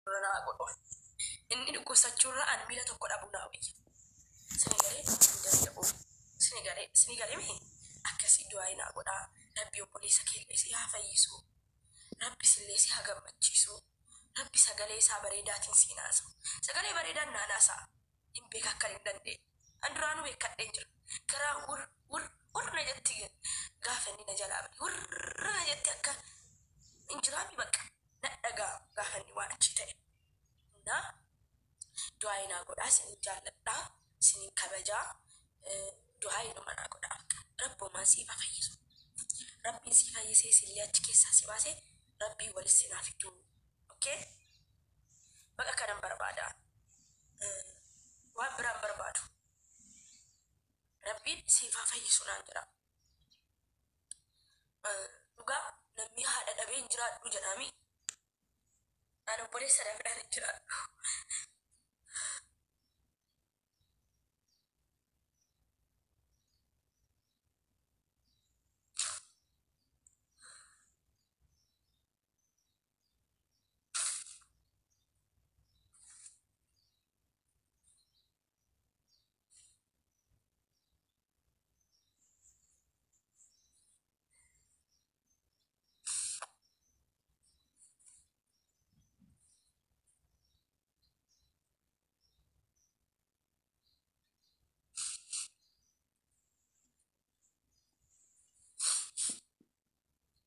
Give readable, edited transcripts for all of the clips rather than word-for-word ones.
Naa godhu. Inni dhukkubsachuurra an miila tokko dhabuu naa wayya. Sini galee hin danda'u. Sini galee sini galee mi akkasii du'aayi naa godhaa. Rabbi obboleessa keellee si haa fayyisu. Rabbi sillee si haa gammachiisu. Rabbi sagalee isaa bareedaatiin siin haasa'u. Sagalee bareedaan naan haasa'a. Hin beeka akkan hin dandeenye. An duraanuu beekkadheen jira. Garaa wur wur wur na jetti gaafa inni na jalaa bade. Wur na jetti akka hin jiraami bakka. Na dhaga'ama gaafa inni waan achii ta'e. Na du'aayi naa godhaa isinin jaalladha isinin kabajaa du'aayi numa naa godhaa bakka. Rabbumaan siif haa fayyisu. Rabbiin si fayyisee sillee achi keessaa si baase Rabbiin wali sin haa fiduu. Okay? Baqa kanan barbaada. Waan biraan barbaadu. Rabbiin siif haa fayyisu naan jedha. Dhugaa namni haadha dhabee hin jiraadhu jedhaami. Ani obboleessa dhabdhaan hin jiraadhu.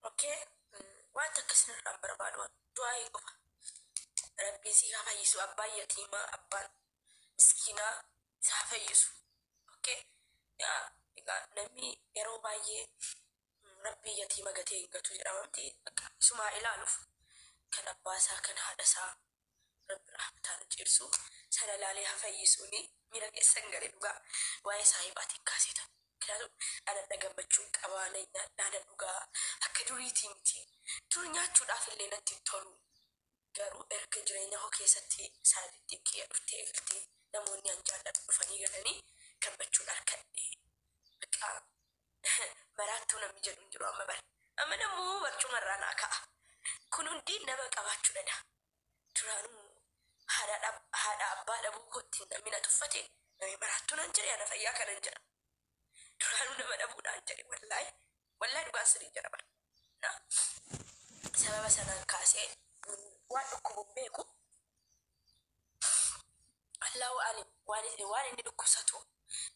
Okay? Waan takka isinirraa hin barbaadu. Du'aa'ii qofa. Rabbiin si haa fayyisu. Abbaan yatiimaa, abbaan miskiinaa si haa fayyisu. Okay? Yaa egaa namni yeroo baay'ee Rabbiin yatiima gatee hin gatu jedhama miti. Bakka isumaa ilaaluuf kan abbaa isaa kan haadha isaa Rabbi rahmataan ciibsu sana laalee haa fayyisuuni miira keessan gale dhugaa waa'ee saahibaatiin kaaseeta. Kanaafuu anadha gammachuun qabaa nan nyaadhaa nan dhugaa akka duriitii miti. Dur nyaachuudhaaf illee natti hin tolu. Garuu erga jireenya koo keessatti saahibittiin kiyya dhuftee galtee namoonni an jaalladhu dhufanii galanii gammachuun arkadhe. Bakka maraattuu namni jedhu hin jiru amma bara. Amma namuu barcuma irraa naa ka'a. Kun hundi nama qabaachuu dada. Duraanuu haadha haadha abbaa dhabuu kootti namni na tuffate namni maraattuu naan jedhe ana fayyaa kanan jedha. Duraanuu nama dhabuudhaan jedhe wallaahi wallaahi dhugaan siniin jedha bara. Na sababa sanaan kaasee waan dhukkubu hin beeku. Allahu alim waan waan inni dhukkubsatu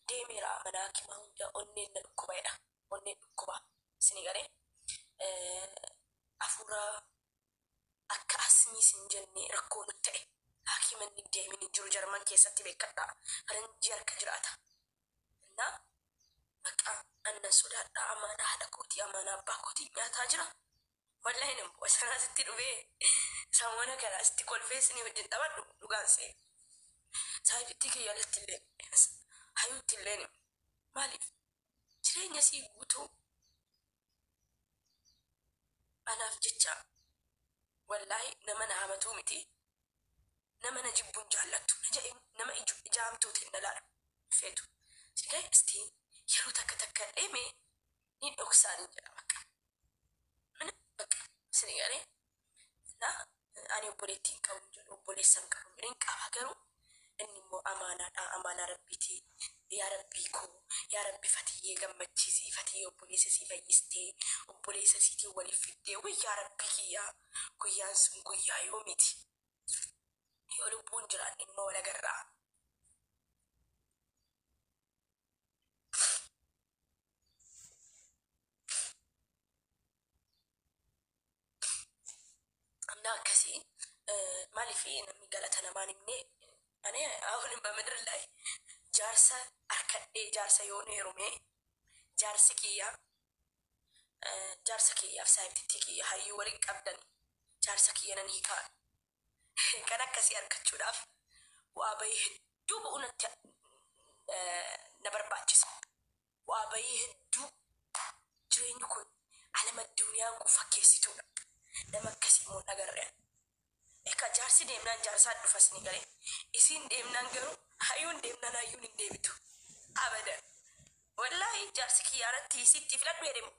deemeera mana hakimaa hunda onneen na dhukkuba jedha. Onneen dhukkuba isinii galee hafuura akka asmii sin jenne rakkoo nutti ta'e hakiima inni deemin hin jiru Jarman keessatti beekadhaa faranjii harka jiraata. Innaa maqaa annan sodaadha amaanaa haadha kootii amaanaa abbaa kootii nyaataa jira. Wallahi nan bu'a sanaa sitti dhufee samoona kana sitti kolfee isinii wajjin taphadhu dhugaan see. Saahibittii kiyya alatti illee hayuutti illee maaliif jireenya sii guutuu anaaf jecha wallaahi nama na hamatuu miti nama na jibbuun jaallattu nama ija hamtuutiin na laalu feetu. Sigaa isti yeroo takka takka deeme ni dhoksaa ni jedha bakka. Mana bakka isin galee na ani obboleettii hin qabu jedhu obboleessa hin qabu jedhu hin qaba garuu inni immoo amaanaadha amaanaa rabbiiti. Yaa rabbii koo yaa rabbi fatiyyee gammachiisi fatiyyee obboleessa sii fayyistee obboleessa siitiin waliif fiddee way yaa rabbii kiyyaa guyyaan sun guyyaa yoomiti. Yoo lubbuun jiraanne inuma wal agarraa. እና akkasii maaliif namni galata namaan himne ani አሁንም በምድር ላይ jaarsa arkadhee jaarsa yoon heerume jaarsi kiyya jaarsa kiyyaaf saahibtittii kiyya hayyuu waliin qabdan jaarsa kiyya nan hiikaa kan akkasii argachuudhaaf bu'aa bahii hedduu bu'uu natti na barbaachisa. Bu'aa bahii hedduu jireenyi kun alama duniyaan kun fakkeessituudha. Nama akkasii immoo hin agarre. Egaa jaarsi deemnaan jaarsaan dhufa isinii galee. Isiin deemnaan garuu hayyuun deemnaan hayyuun hin deebitu. Abadan. Wallaahi jaarsi kiyya anatti isitti filadhu jedhemu.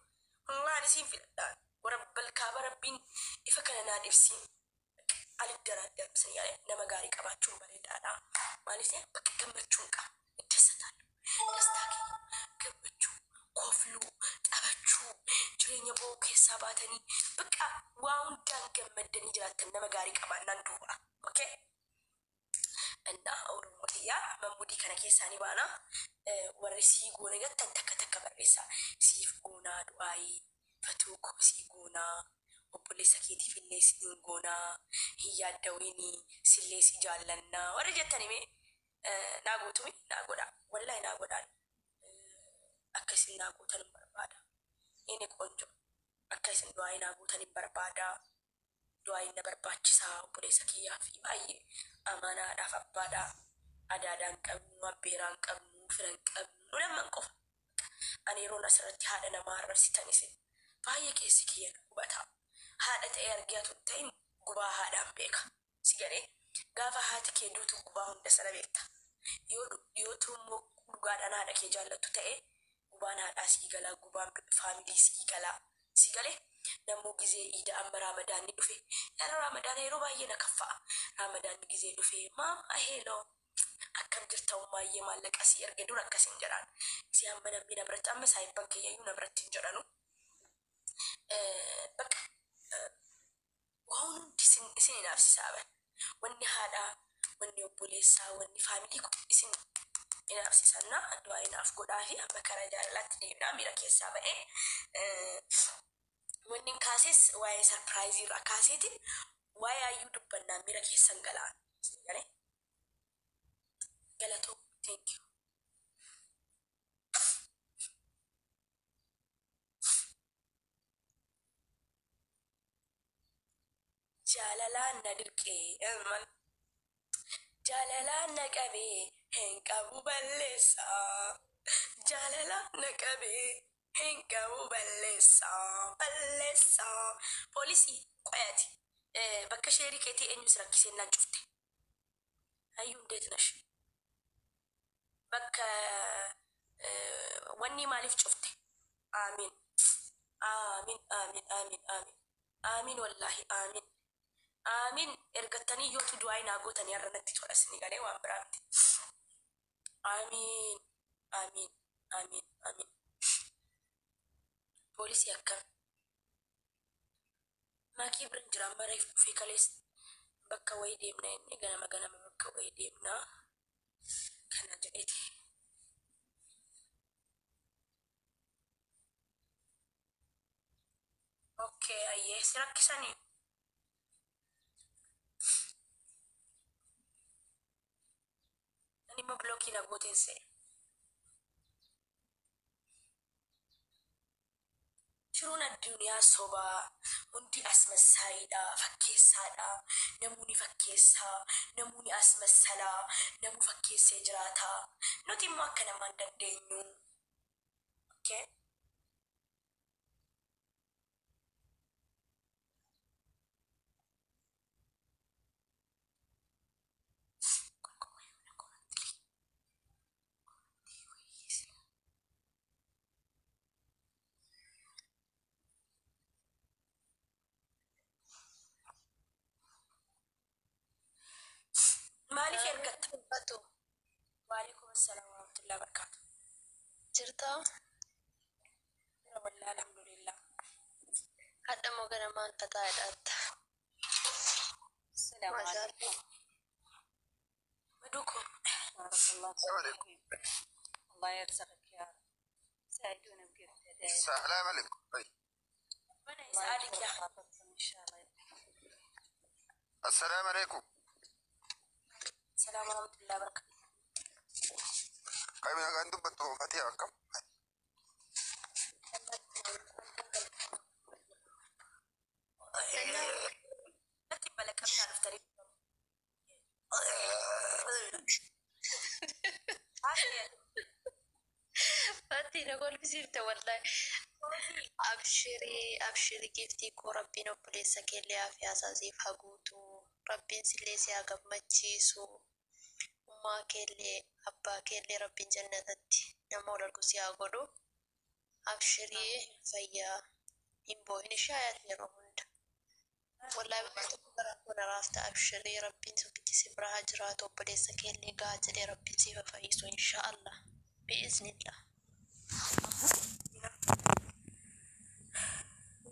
Wallaahi isiin filadha. Warabbal kaaba rabbiin ifa kana naan ibsiin. Aliddaraaddar isin yaale nama gaarii qabaachuun bareedaadha. Maaliif bakka gammachuun qaba. Iddessataadha. Dastaa kiyya gammachuu, kofluu, taphachuu, jireenya bo'oo keessaa baatanii bakka waa hundaan gammaddanii jiraattan nama gaarii qabaannaan duuba. Okay? እና Oromoo tiyyaa mammudii kana keessaa ni baana. Warri sii goona jettan takka takka barreessaa. Siif goonaa du'aayii, fatuu koo sii goonaa, obboleessa keetiif illee siin goonaa, hin yaaddawinii, sillee si jaallannaa. Warri jettan himee naa gootumi naa godhaa. Wallaahi naa godhaan. Akka isin naa gootan hin barbaada. Inni ቆንጆ akka isin du'aayii naa gootan hin barbaada. Du'aayiin na barbaachisaa obboleessa kiyyaa fi baay'ee amanaadhaaf abbaadha. Adaadaan qabnu, abbeeraan qabnu, firan qabnu, nu lamman qofa. Ani yeroon asirratti haadha namaa arrabsitan isin baay'ee keessi kiyya na gubata. Haadha ta'ee argatu hin ta'in gubaa haadhaan beeka. Si galee gaafa haati kee duutu gubaa hunda sana beekta. Yoo immoo dhugaadhaan haadha kee jaallattu ta'e gubaan haadhaa sii galaa, gubaan family sii galaa. Si galee namuu gizee iida amma raamadaanni dhufe. Yaada raamadaana yeroo baay'ee na kaffa'a. Raamadaanni gizee dhufe maama hello akkam jirta ummaayee maallaqa sii erge dur akkas hin jedhaan. Isii amma namni na biratti amma saayibban kiyyayyuu na biratti hin jedhanu. Bakka waan hundi isin inaafsisaa ban. Wanni haadhaa, wanni obboleessaa, wanni family kun isin inaafsisannaa du'aa inaaf godhaa fi amma karaa jaalalaatti deemnaa miira keessaa ba'ee. Wanni kaases waa'ee surprise irraa kaaseetiin waa'ee hayyuu dubbannaa miira keessan galaa. Galatoo, thank you. Jaalalaan na dirqee jaalalaan na qabee hin qabu balleessaa. Jaalalaan na qabee hin qabu balleessaa balleessaa. Poolisii qoyati bakka sheerii keetii eenyu si rakkisee naan cufte? Hayyuu እንዴት ነሽ? Bakka wanni maaliif cufte? Amiin amiin amiin amiin amiin amiin wallaahi amiin amiin ergattanii yootu du'aa naa gootanii har'a natti tola isinii galee waan biraa miti. Amiin amiin amiin amiin. Poolisii akkam? Maakii bira hin jira amma reef dhufee kalees bakka wayii deemna inni ganama ganama bakka wayii deemna kana jedheeti. Okay, ayyee si rakkisanii. Ani immoo block na gooteen se'e. Jiruun addunyaa sobaa hundi asmassaayiidha, fakkeessaadha. Namoonni fakkeessaa, namoonni asmassalaa, namu fakkeessee jiraata. Nuti immoo akka namaa hin dandeenyu. Okay? Maaliif ergatta? Atu Waalaikum assalaam warahmatullahi wabarakatuh. jirtaa? Wallahi alhamdulillah. Hadha moo ganamaan fataa jedhatta. السلام Maashaa عليكم Maduko. بارك الله السلام فيك الله يرزقك يا رب ساعدونا بقرة هدايا السلام عليكم. طيب. Mana الله isa يجبر yaa. خاطركم إن شاء الله. السلام عليكم. Salaam warahmatullahi wabarakatuh. كم كان دبتو فاتحة كم؟ Natti balaqamnaa dhuftanii. Fatti na kolfisiifte wallahi. Abshirii abshirii giiftii koo rabbiin obboleessa keellee afiyaasaa siif haa guutu. Rabbiin sillee si haa gammachiisu. Ummaa keellee abbaa keellee rabbiin jannatatti nama ol argu si haa godhu. Abshirii fayyaa hin boo'in ishee hayaati yeroo hunda. Wallahi baay'ee tokko Garaa koo na raafta abshirii Rabbiin tokkichi si bira haa jiraatu obboleessa keellee gahaa jedhee Rabbiin siif haa fayyisu inshaallah bi'iznillah.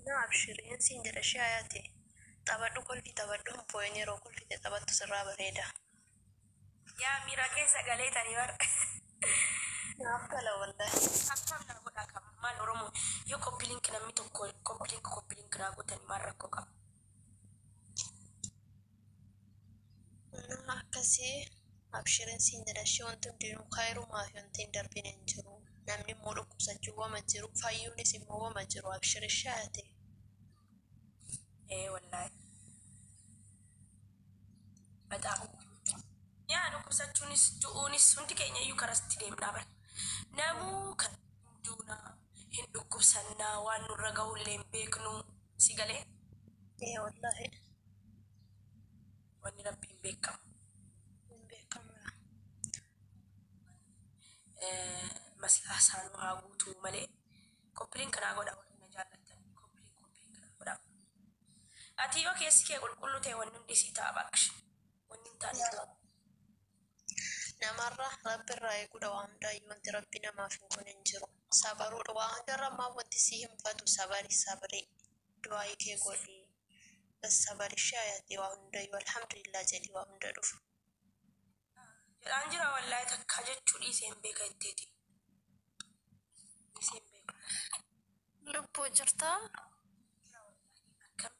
Na abshiriin siin jedha ishee hayate taphadhu kolfi taphadhu hin boo'in yeroo kolfite taphattu sirraa bareeda. Yaa miira keessa galeetanii bar. Naaf gala wallahi. Akkam naa godhaa qaba maal Oromoo yoo copy link namni tokko copy link copy link naa gootanii maal rakkoo qaba. Na akkasii abshiriin siin jedha ishee wanti hundinuu kaayirumaa fi wanti hin darbine hin jiru. Namni immoo dhukkubsachuu wama jiru fayyuunis immoo wama jiru abshir ishee hayate. Ee wallaahi. Bataam. Yaa dhukkubsachuunis du'uunis hundi keenya iyyuu karasti deemnaa bara. Namuu kan hin duunaa hin dhukkubsannaa waan nurra gahullee hin beeknu si galee Ee wallahi wanni rabbiin beekamu. hin beekamu. Maslaa isaanuu haa guutuu malee copy link kanaa godha warri na jaallattan copy link copy link kanaa godha. Ati yoo keessi kee qulqulluu ta'e wanni hundi sii ta'a baaksh. Wanni hin taane hin ta'u. Namarra rabbi irraa eeguudha waan hundaayyuu wanti rabbi namaaf hin goone hin jiru. Sabaruudha waan hundarra ammaa wanti sii hin fatu sabari sabri du'aayii kee godhi. Bas sabari ishee hayatee waa hundayyuu alhamdulillah jedhi waa hunda dhufu. Jedhaan jira wallaahi takka jechuu dhiisee hin beeka jetteeti. Dhiisee hin beeku. Lubbuu jirtaa? Akkam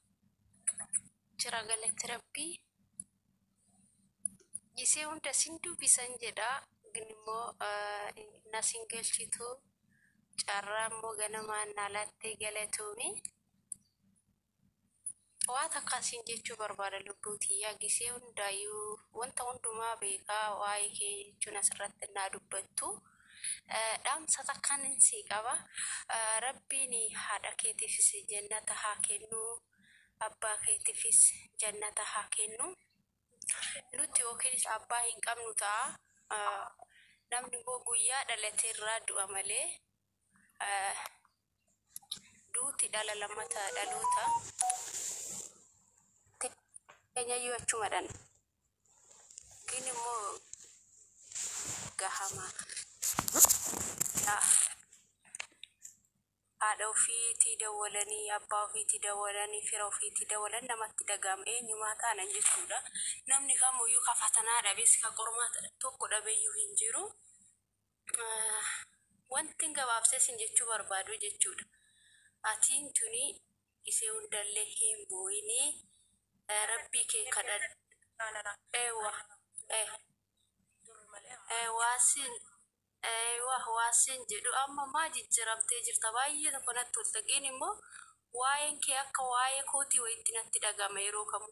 Jira galatti rabbii. Isee hunda sin dubbisan jedha. Gin immoo na sin galchitu. Carraa immoo ganamaan na laattee galatoomi. Waa takka sin jechuu barbaada lubbuu tiyyaa. Gisee hundaayyuu wanta hundumaa beekaa waa'ee kee jechuun asirratti naa dubbattu. Dhaamsa takkaan sii qaba. Rabbiin haadha keetiifis jannata haa kennu. Abbaa keetiifis jannata haa kennu. Nuti yookiinis abbaa hin qabnu ta'a. Namni immoo guyyaa dhalate irraa du'a malee duuti dhala lammata dhaloota. Keenyayyuu achumadhaan. Yookiin immoo gahama. Haadha ofiitii dawwalanii, abbaa ofiitii dawwalanii, fira ofiitii dawwalan namatti dhaga'ama. Eenyumaa taanan jechuudha. Namni kamuyyuu ka fatanaa dhabes ka qormaata tokko dhabeyyuu hin jiru. Wanti gabaabsee sin jechuu barbaadu jechuudha. Atiin tuni isee hundallee hin boo'inii rabbii kee kadhadhu. Naanana Eewa. dur malee amma. Waasin eewa waasin jedhu amma maa jijjiiramtee jirta baay'ee tokko natti tolta. Gin immoo waa'een kee akka waa'ee kootii wayitti natti dhagama yeroo kamu.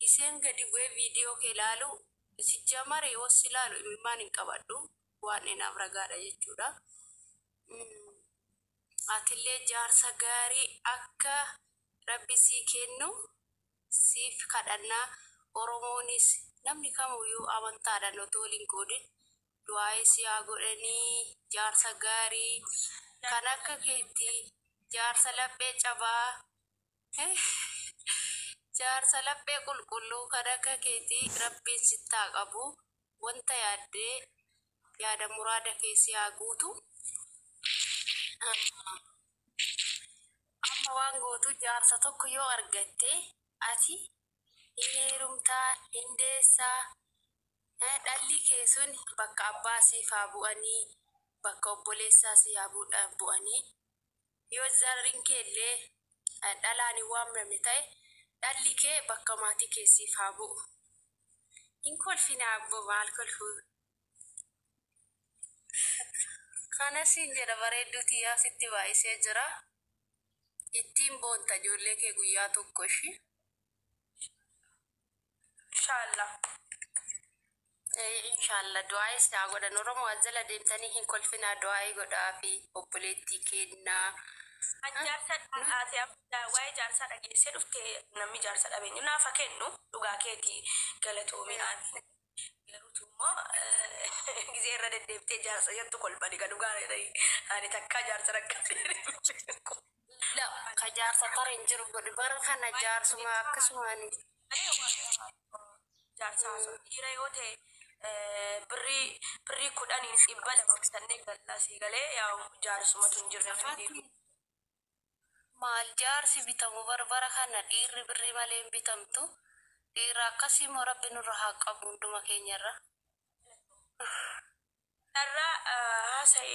Iseen gadi bu'ee viidiyoo kee ilaalu si jamare yoo si ilaalu imimmaan hin qabadhu waan inaaf ragaadha jechuudha. Atillee jaarsa gaarii akka rabbi sii kennu siif kadhannaa. Oromoonis namni kamiyyuu amantaadhaan otoo waliin qoodin du'aa'ee si haa godhanii jaarsa gaarii kan akka keetti jaarsa laphee cabaa jaarsa laphee qulqulluu kan akka keetti rabbiin sitti haa qabu wanta yaaddee yaada muraada kee si haa guutu. Amma waan gootu jaarsa tokko yoo argatte ati hin heerumtaa hin deessaa dhalli kee sun bakka abbaa siif haa bu'anii bakka obboleessaa si haa bu'anii yoo zarriin kee illee dhalaan hin waamamne ta'e dhalli kee bakka maatii kee siif haa bu'u. Hin kolfina abbo maal kolfuu. Kana siin jedha bareedduu tiyyaa sitti baay'isee jira. Ittiin boonta ijoollee kee guyyaa tokko ishii. Inshallah. Inshallah du'aa isaa godhan Oromoo as jala deemtanii hin kolfinaa du'aa godhaa fi obboleettii kennaa. An jaarsa ati waa'ee jaarsaa dhageessee dhufte namni jaarsa dhabeenyu naafa kennu dhugaa keetii galatoominaan. Garuutu immoo gisee irra deddeebitee jaarsa jettu kolfani kan dhugaa ani takkaa jaarsa rakkatee. La ka jaarsa tara hin jiru godhi bara kana jaarsuma akkasumaan. Jaarsa haasa'u. Dhiira yoo ta'e birrii 10n 200 bitannee gallaa sii galee yaa jaarsumatu hin jirre. Fakkii maal jaarsi bitamu barbara kana dhiirri birrii malee hin bitamtu. Dhiira akkasii immoo rabbi nurra haa qabu hunduma keenyarra. Irraa haasa'e.